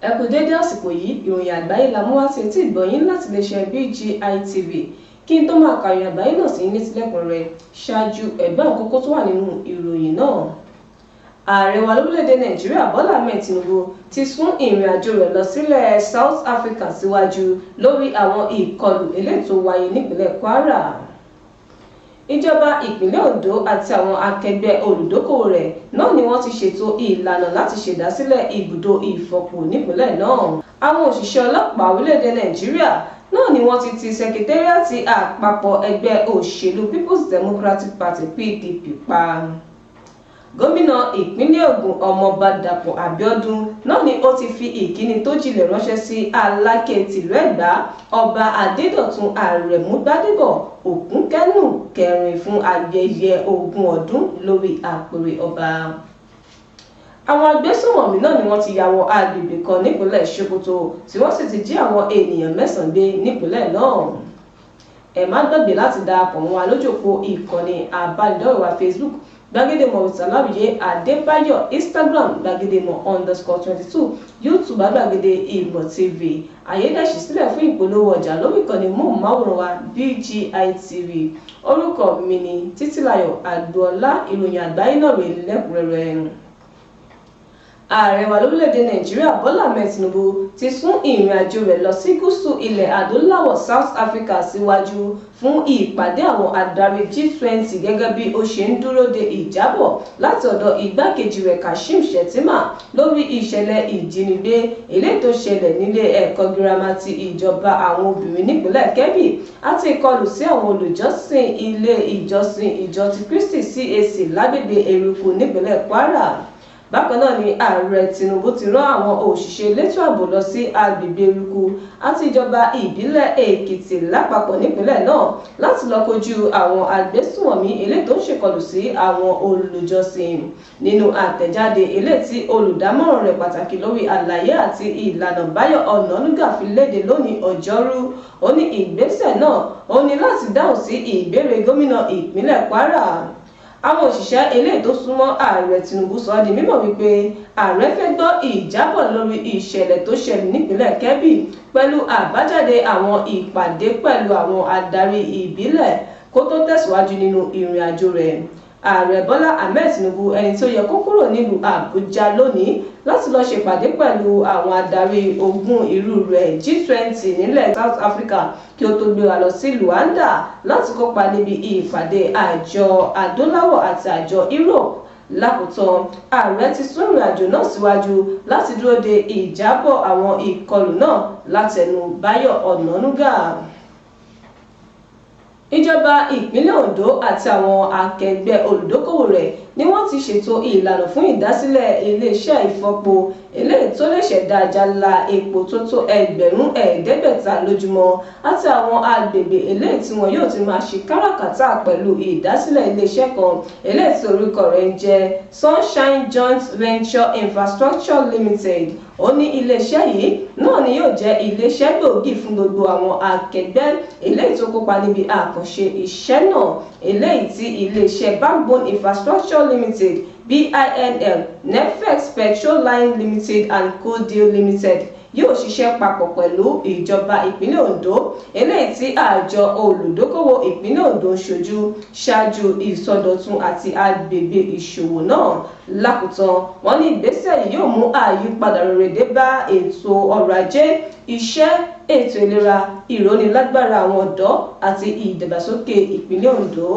Ẹ kú déédé àsìkò yìí. Ìròyìn àgbáyé la mú wá sí etí ìgbọ̀nyín láti iléeṣẹ́ BGI TV. Kí n tó máa ka ìròyìn àgbáyé náà sí létí lẹ́kùnrẹ́rẹ́, ṣáájú ẹ̀gbọ́n àkókò tó wà nínú ìròyìn náà. Ààrẹ wa lórílẹ̀‐èdè Nàìjíríà, Bọ́lá Ahmed Tinubu, ti sún ìrìn àjò rẹ̀ lọ sílẹ̀ South Africa síwájú lórí àwọn ìkọlù eléyìí tó wáyé nípínlẹ̀ Kwara. Ìjọba ìpínlẹ̀ Ondo àti àwọn akẹgbẹ́ olùdókòwò rẹ̀ náà ni wọ́n ti ṣètò ìlànà láti ṣèdásílẹ̀ ibùdó ìfọpo nípínlẹ̀ náà. Àwọn òṣìṣẹ́ ọlọ́pàá orílẹ̀-èdè Nàìjíríà náà ni wọ́n ti ti sekitẹ́ríàtì àpapọ̀ ẹgbẹ́ òṣèlú People's Democratic Party, PDP, pa. Gómìnà ìpínlẹ̀ Ògùn, Ọmọọba Dàpọ̀ Abíọ́dún, náà ni ó ti fi ìkíni tó jinlẹ̀ ránṣẹ́ sí Aláké tìlú Ẹ̀gbá, Ọba Adédọ̀tun Àrẹ̀mú Gbádébọ̀ Òkúnkẹ́nù kẹrin, fún ayẹyẹ 20 ọdún lórí àpèrè ọba. Àwọn agbésùnmọ̀mí náà ni wọ́n ti ya wọ agbègbè kan nípínlẹ̀ Sokoto, tí wọ́n sì ti jí àwọn ènìyàn 9 gbé nípínlẹ̀ náà. Ẹ má gbàgbé láti darapọ̀ mọ́ wa lójú òpó ìkànnì àbánidọ́rẹ̀ẹ́ wa: Facebook, Gbàgede Mọ̀ with Aláwìyé Adébáyọ̀; Instagram, gbàgedemọ̀_22; YouTube, Gbàgede Ìmọ̀ TV. Àyè sílẹ̀ fún ìpolówó ọjà lórí ìkànnì móhùnmáwòrán wa, BGI TV. Orúkọ mi ni Títílayọ̀ Àgbọ̀ọ́lá. Ìròyìn àgbáyé náà rèé lẹ́kùnrẹ́rẹ́. Ààrẹ wa lórílẹ̀‐èdè Nàìjíríà, Bọ́lá Ahmed Tinubu, ti sún ìrìn àjò rẹ̀ lọ sí gúúsù ilẹ̀ Adúláwọ̀, South Africa, síwájú fún ìpàdé àwọn adarí G20, gẹ́gẹ́ bí ó ṣe ń dúró de ìjábọ̀ láti ọ̀dọ̀ igbákejì rẹ̀, Kashim Shettima, lórí ìṣẹ̀lẹ̀ ìjínigbé eléyìí tó ṣẹlẹ̀ nílé ẹ̀kọ́ girama ti ìjọba àwọn obìnrin nípínlẹ̀ Kebbi àti ìkọlù sí àwọn olùjọ́sìn ilé ìjọsìn Ìjọ ti Kristi, CAC, lágbègbè Eruku nípínlẹ̀ Kwara. Bákan náà ni Ààrẹ Tinubu ti rán àwọn òṣìṣẹ́ elétò ààbò lọ sí agbègbè Eruku àti ìjọba ìbílẹ̀ Èkìtì lápapọ̀ nípínlẹ̀ náà láti lọ kojú àwọn agbésùnmọ̀mí eléyìí tó ń ṣèkọlù sí àwọn olùjọ́sìn. Nínú àtẹ̀jáde eléyìí tí olùdámọ̀ràn rẹ̀ pàtàkì lórí àlàyé àti ìlànà, Báyọ̀ Ọ̀nànúgà, fi léde lónìí Ọjọ́rú, ó ní ìgbésẹ̀ náà ó ní láti dáhùn sí ìbéèrè gómìnà ìpínlẹ̀ Kwara. Àwọn òṣìṣẹ́ eléyìí tó súnmọ́ Ààrẹ Tinubu sọ ọ́ di mímọ̀ wípé ààrẹ fẹ́ gbọ́ ìjábọ̀ lórí ìṣẹ̀lẹ̀ tó ṣẹlẹ̀ nípínlẹ̀ Kebbi pẹ̀lú àbájáde àwọn ìpàdé pẹ̀lú àwọn adarí ìbílẹ̀ kó tó tẹ̀síwájú nínú ìrìn àjò rẹ̀. Ààrẹ Bọ́lá Ahmed Tinubu, ẹni tí ó yẹ kó kúrò nílùú Àbújá lónìí láti lọ ṣèpàdé pẹ̀lú àwọn adarí 20 irú rẹ̀, G20, nílẹ̀ South Africa, kí ó tó gbéra lọ sí Luanda láti kópa níbi ìpàdé àjọ Adúláwọ̀ àti àjọ Europe. Lákòótán, ààrẹ ti sún ìrìn àjò náà síwájú láti dúró de ìjábọ̀ àwọn ìkọlù náà látẹnu Báyọ̀ Ọ̀nànúgà. Ìjọba ìpínlẹ̀ Ondo àti àwọn akẹgbẹ́ olùdókòwò rẹ̀ ni wọ́n ti ṣètò ìlànà fún ìdásílẹ̀ iléeṣẹ́ ìfọpo eléyìí tó lè ṣẹ̀dá jálá epo tó tó 500,000 lójúmọ́ àti àwọn agbègbè eléyìí tí wọn yóò ti máa ṣe káràkátà, pẹ̀lú ìdásílẹ̀ iléeṣẹ́ kan eléyìí tí orúkọ rẹ̀ ń jẹ́ Sunshine Joint Venture Infrastructure Limited. Ó ní iléeṣẹ́ yìí náà ni yóò jẹ́ iléeṣẹ́ gbòógì fún gbogbo àwọn akẹgbẹ́ eléyìí tó kópa níbi àkànṣe iṣẹ́ náà, eléyìí tí iléeṣẹ́ Backbone Infrastructure Limited, BINL, Nefex Petroline Limited and Codeal Limited yóò ṣiṣẹ́ papọ̀ pẹ̀lú ìjọba ìpínlẹ̀ Ondo, eléyìí tí àjọ olùdókòwò ìpínlẹ̀ Ondo ń ṣojú ṣáájú ìsọdọ̀tun àti agbègbè ìṣòwò náà. Lákòótán, wọ́n ní ìgbésẹ̀ yìí yóò mú àyípadà rere dé bá ètò ọrọ̀ ajé, iṣẹ́, ètò ìlera, ìrónilágbára àwọn ọ̀dọ́ àti ìdàgbàsókè ìpínlẹ̀ Ondo.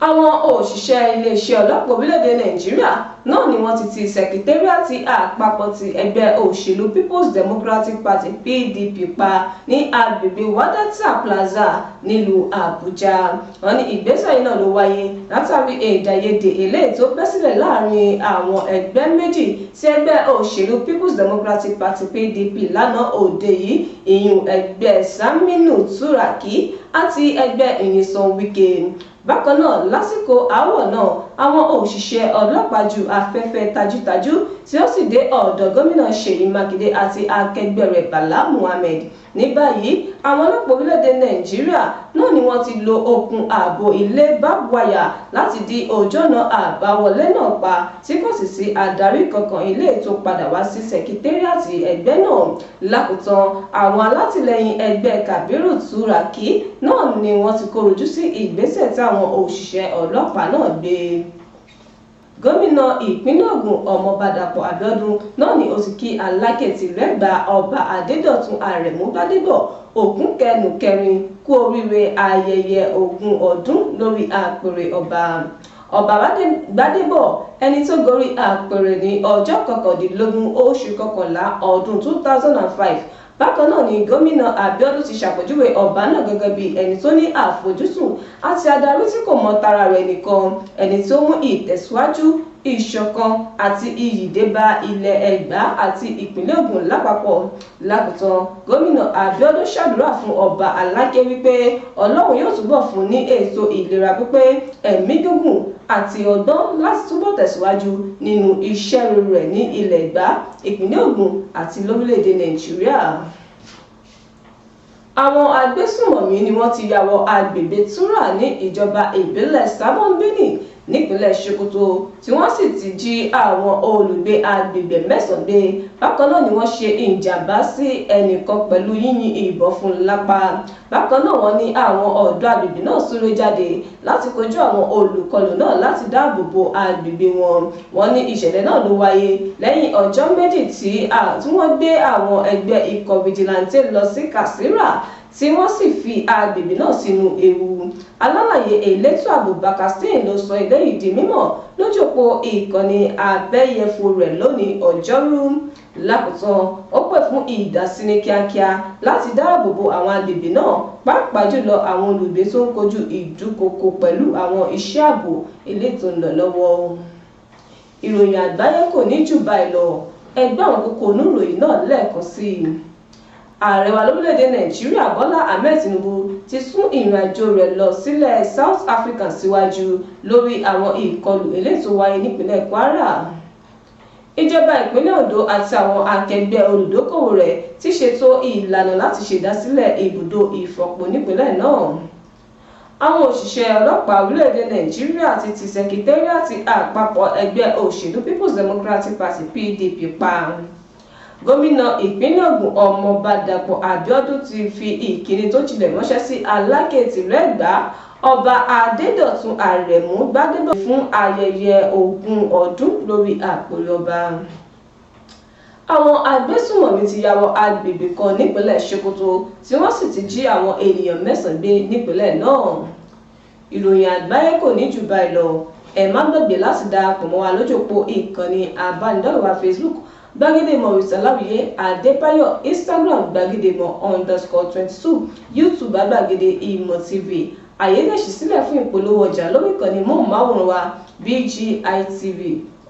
Àwọn òṣìṣẹ́ iléeṣẹ́ ọlọ́pàá orílẹ̀-èdè Nàìjíríà náà ni wọ́n ti ti sekitẹ́ríàtì àpapọ̀ ti ẹgbẹ́ òṣèlú People's Democratic Party, PDP, pa ní agbègbè Wadata Plaza nílùú Àbújá. Wọ́n ní ìgbésẹ̀ yìí náà ló wáyé látàrí èdè àìyedè eléyìí tó bẹ́ sílẹ̀ láàrin àwọn ẹgbẹ́ méjì tí ẹgbẹ́ òṣèlú People's Democratic Party, PDP, lánàá òde yìí, ìyún ẹgbẹ́ Saminu Turaki àti ẹgbẹ́ Nyesom Wike. Bákan náà, lásìkò aáwọ̀ náà Àwọn òṣìṣẹ́ ọlọ́pàá ju afẹ́fẹ́ tajútajú tí ó sì dé ọ̀dọ̀ gómìnà Ṣèyí Mákindé àti akẹgbẹ́ rẹ̀ Bala Muhammed. Ní báyìí, àwọn ọlọ́pàá orílẹ̀-èdè Nàìjíríà náà ni wọ́n ti lo okùn ààbò ilé barbed wire láti dí ojú ọ̀nà àbáwọlé náà pa, tí kò sì sí adarí kankan ilé tó padà wá sí sẹkítẹ́rìàtì ẹgbẹ́ náà. Lákòótán, àwọn alátìlẹyìn ẹgbẹ́ Kabiru Turaki náà ni wọ́n ti kọ̀rọ̀ sí ìgbésẹ̀ táwọn òṣìṣẹ́ ọlọ́pàá náà gbé. Gómìnà ìpínlẹ̀ Ògùn, Ọmọọba Dàpọ̀ Abíọ́dún náà ni ó ti kí Aláké tìlú Ẹ̀gbá, Ọba Adédọ̀tun Àrẹ̀mú Gbádébọ̀ Ògúnkẹnukẹrin, kú oríire ayẹyẹ 20 ọdún lórí àpèrè ọba. Ọba Gbádébọ̀, ẹni tó gorí àpèrè ní ọjọ́ 19 oṣù kọkànlá ọdún 2005. Bákan náà ni gómìnà Abíọ́dún ti ṣàpèjúwe ọba náà gẹ́gẹ́ bí ẹni tó ní àfojúsùn àti adarí tí kò mọ tara rẹ̀ nìkan, ẹni tó mú ìtẹ̀síwájú, ìṣọ̀kan àti iyì dé bá ilẹ̀ Ẹ̀gbá àti ìpínlẹ̀ Ògùn lápapọ̀. Lákòótán, gómìnà Abíọ́dún ṣàdúrà fún ọba Aláké wípé Ọlọ́run yóò túbọ̀ fún ní ètò ìlera pípé, ẹ̀mí gígùn àti ọgbọ́n láti túbọ̀ tẹ̀síwájú nínú iṣẹ́ rere rẹ̀ ní ilẹ̀ Ẹ̀gbá, ìpínlẹ̀ Ògùn àti lórílẹ̀‐èdè Nàìjíríà. Àwọn agbésùnmọ̀mí ni wọ́n ti ya wọ agbègbè Tura ní ìjọba ìbílẹ̀ Sabon Birni nípínlẹ̀ Sokoto, tí wọ́n sì ti jí àwọn olùgbé agbègbè mẹ́sàn-án gbé. Bákan náà ni wọ́n ṣe ìjàmbá sí ẹnìkan pẹ̀lú yínyìn ìbọn fún lápá. Bákan náà, wọ́n ní àwọn ọ̀dọ́ agbègbè náà súré jáde láti kojú àwọn olùkọlù náà láti dáàbò bo agbègbè wọn. Wọ́n ní ìṣẹ̀lẹ̀ náà ló wáyé lẹ́yìn ọjọ́ 2 tí wọ́n gbé àwọn ẹgbẹ́ ikọ̀ fìjìláńtẹ́ lọ sí Katsina, tí wọ́n sì fi agbègbè náà sínú ewu. Alálàyé elétò ààbò Bakassi ló sọ eléyìí di mímọ̀ lójú òpó ìkànnì abẹ́yẹfò rẹ̀ lónìí Ọjọ́rú. Lákòótán, ó pè fún ìdásí ní kíákíá láti dáàbò bo àwọn agbègbè náà, pàápàá jùlọ àwọn olùgbé tó ń kojú ìdúkokò pẹ̀lú àwọn iṣẹ́ ààbò elétò ń lọ lọ́wọ́. Ìròyìn àgbáyé kò ní jù báyìí lọ. Ẹgbẹ́ àwọn kókó oníròyìn náà lẹ́ẹ̀kan sí i. Ààrẹ wa lórílẹ̀‐èdè Nàìjíríà, Bọ́lá Ahmed Tinubu, ti sún ìrìn àjò rẹ̀ lọ sílẹ̀ South Africa síwájú lórí àwọn ìkọlù eléyìí tó wáyé nípínlẹ̀ Kwara. Ìjọba ìpínlẹ̀ Ondo àti àwọn akẹgbẹ́ olùdókòwò rẹ̀ ti ṣètò ìlànà láti ṣèdásílẹ̀ ibùdó ìfọpo nípínlẹ̀ náà. Àwọn òṣìṣẹ́ ọlọ́pàá orílẹ̀-èdè Nàìjíríà ti ti sẹkítẹ́rìàtì àpapọ̀ ẹgbẹ́ òṣèlú People's Democratic Party, PDP, pa. Gómìnà ìpínlẹ̀ Ògùn, Ọmọọba Dàpọ̀ Abíọ́dún, ti fi ìkíni tó jinlẹ̀ ránṣẹ́ sí Aláké tìlú Ẹ̀gbá, Ọba Adédọ̀tun Àrẹ̀mú Gbádébọ̀, fún ayẹyẹ 20 ọdún lórí àpèrè ọba. Àwọn agbésùnmọ̀mí ti ya wọ agbègbè kan nípínlẹ̀ Sokoto, tí wọ́n sì ti jí àwọn ènìyàn mẹ́sàn-án gbé nípínlẹ̀ náà. Ìròyìn àgbáyé kò ní jù báyìí lọ. Ẹ má gbàgbé láti darapọ̀ mọ́ wa lójú òpó ìkànnì abánidọ́rẹ̀ẹ́ wa Facebook, Gbàgede Ìmọ̀ with Aláwìyé Adébáyọ̀, Instagram, gbàgedemọ̀_22, YouTube, Gbàgede Ìmọ̀ TV. Àyè lè ṣí sílẹ̀ fún ìpolówó ọjà lórí ìkànnì móhùnmáwòrán wa BGI TV.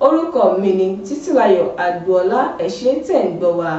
Orúkọ mi ni Títílayọ̀ Agboola. Ẹ ṣé tẹ̀ ń gbọ́ wa.